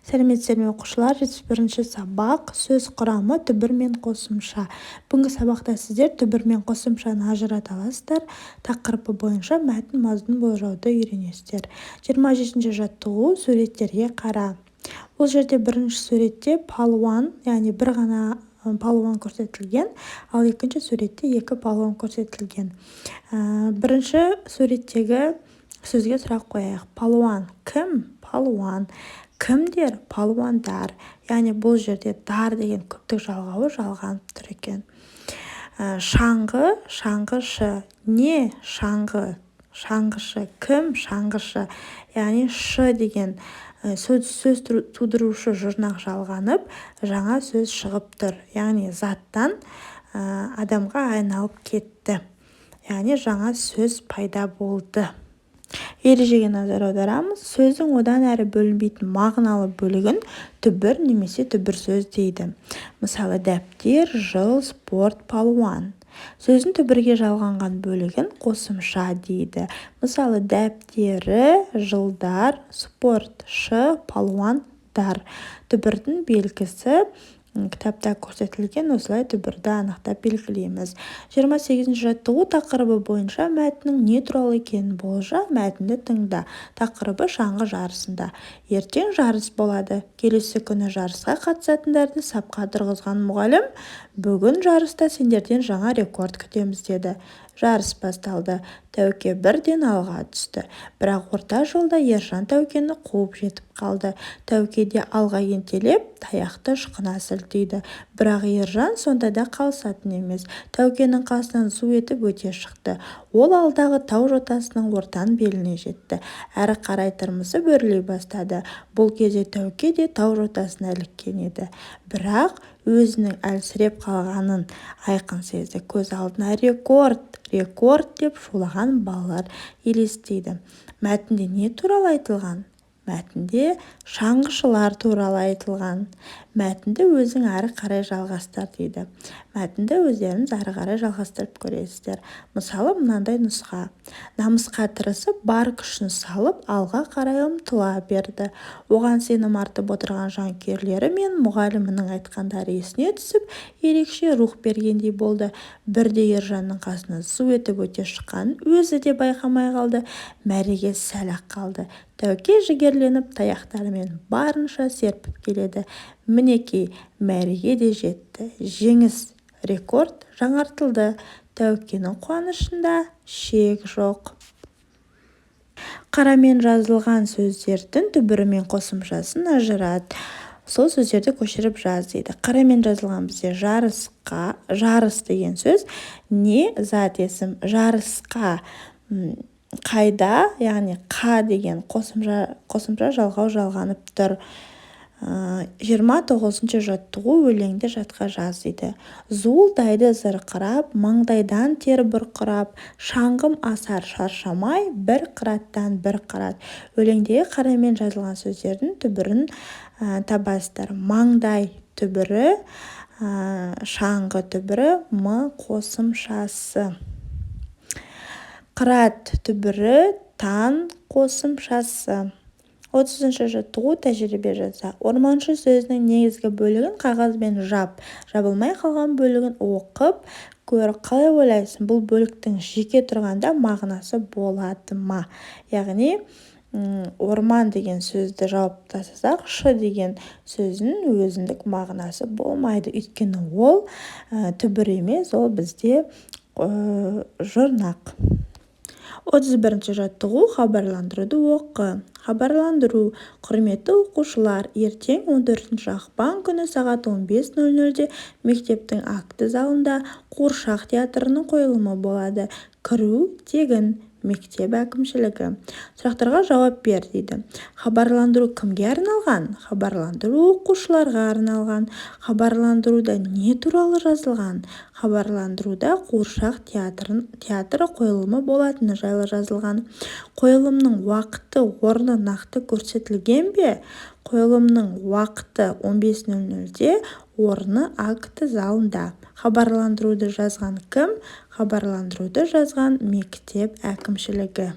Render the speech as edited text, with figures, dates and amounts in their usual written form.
Сәлеметсіздер ме, оқушылар! 71-ші сабақ: сөз құрамы, түбір мен қосымша. Бүгінгі сабақта сіздер түбір мен қосымшаны ажырата аласыздар, тақырыбы бойынша мәтін мазмұнын болжауды үйренесіздер. 27-ші жаттығу: суреттерге қара. Бұл жерде бірінші суретте палуан, яғни бір ғана палуан көрсетілген, ал екінші суретте екі палуан көрсетілген. Бірінші суреттегі сөзге сұрақ қояйық. Палуан кім? Палуан кімдер? Палуандар. Яғни бұл жерде «дар» деген көптік жалғауы жалғанып тұр екен. Шаңғы, шаңғышы. Не шаңғы? Шаңғышы. Кім? Шаңғышы. Яғни «шы» деген сөз тудырушы жұрнақ жалғанып, жаңа сөз шығып тұр. Яғни заттан адамға айналып кетті, яғни жаңа сөз пайда болды. Ережеге назар аударамыз. Сөздің одан әрі бөлінбейтін мағыналы бөлігін түбір немесе түбір сөз дейді. Мысалы, дәптер, жыл, спорт, палуан. Сөздің түбірге жалғанған бөлігін қосымша дейді. Мысалы, дәптері, жылдар, спортшы, палуандар. Түбірдің белгісі кітапта көрсетілген, осылай түбірді анықтап белгілейміз. 28-ші жаттығу: тақырыбы бойынша мәтіннің не туралы екенін болжа, мәтінді тыңда. Тақырыбы: шаңғы жарысында. Ертең жарыс болады. Келесі күні жарысқа қатысатындарды сапқа тұрғызған мұғалім: «Бүгін жарыста сендерден жаңа рекорд күтеміз», – деді. Жарыс басталды. Тәуке бірден алға түсті. Бірақ орта жолда Ержан Тәукені қуып жетіп қалды. Тәуке де алға ентелеп, таяқты ышқына сілтейді. Бірақ Ержан сонда да қалысатын емес. Тәукенің қасынан зу етіп өте шықты. Ол алдағы тау жотасының ортан беліне жетті. Әрі қарай тырмысып өрлей бастады. Бұл кезде Тәуке де тау жотасына іліккен еді. Бірақ өзінің әлсіреп қалғанын айқын сезді. Көз алдына «Рекорд! Рекорд!» деп шулаған балалар елестейді. Мәтінде не туралы айтылған? Мәтінде шаңғышылар туралы айтылған. Мәтінді өзің ары қарай жалғастыр дейді. Мәтінді өздеріңіз ары қарай жалғастырып көресіздер. Мысалы, мынандай нұсқа: Намысқа тырысып, бар күшін салып, алға қарай ұмтыла берді. Оған сенім артып отырған жанкүйерлері мен мұғалімінің айтқандары есіне түсіп, ерекше рух бергендей болды. Бірде Ержанның қасынан зу етіп өте шыққанын өзі де байқамай қалды. Мәреге сәл-ақ қалды. Тәуке жігерленіп, таяқтарымен барынша серпіп келеді. Мінекей, мәреге де жетті. Жеңіс! Рекорд жаңартылды! Тәукенің қуанышында шек жоқ. Қарамен жазылған сөздердің түбірі мен қосымшасын ажырат, сол сөздерді көшіріп жаз дейді. Қарамен жазылған бізде жарысқа, жарыс деген сөз не зат есім? Жарысқа қайда, яғни «қа» деген қосымша жалғау жалғанып тұр. 29-шы жаттығу: өлеңді жатқа жаз дейді. Зуылдайды зырқырап, маңдайдан тер бұрқырап, шаңғым асар шаршамай бір қыраттан бір қырат. Өлеңдегі қарамен жазылған сөздердің түбірін табасыздар. Маңдай түбірі, шаңғы түбірі, «м» қосымшасы. Қырат түбірі, «тан» қосымшасы. 30-шы жаттығу: тәжірибе жаса. Орманшы сөзінің негізгі бөлігін қағазбен жап, жабылмай қалған бөлігін оқып көр. Қалай ойлайсың, бұл бөліктің жеке тұрғанда мағынасы болады ма? Яғни орман деген сөзді жауып тастасақ, «шы» деген сөздің өзіндік мағынасы болмайды, өйткені ол түбір емес, ол бізде жұрнақ. 31-ші жаттығу: хабарландыруды оқы. Хабарландыру. Құрметті оқушылар, ертең, 14 ақпан күні сағат 15:00-де мектептің акті залында қуыршақ театрының қойылымы болады. Кіру тегін. Мектеп әкімшілігі. Сұрақтарға жауап бер дейді. Хабарландыру кімге арналған? Хабарландыру оқушыларға арналған. Хабарландыруда не туралы жазылған? Хабарландыруда қуыршақ театры қойылымы болатыны жайлы жазылған. Қойылымның уақыты, орны нақты көрсетілген бе? Қойылымның уақыты 15:00-де, орны акті залында. Хабарландыруды жазған кім? Хабарландыруды жазған мектеп әкімшілігі.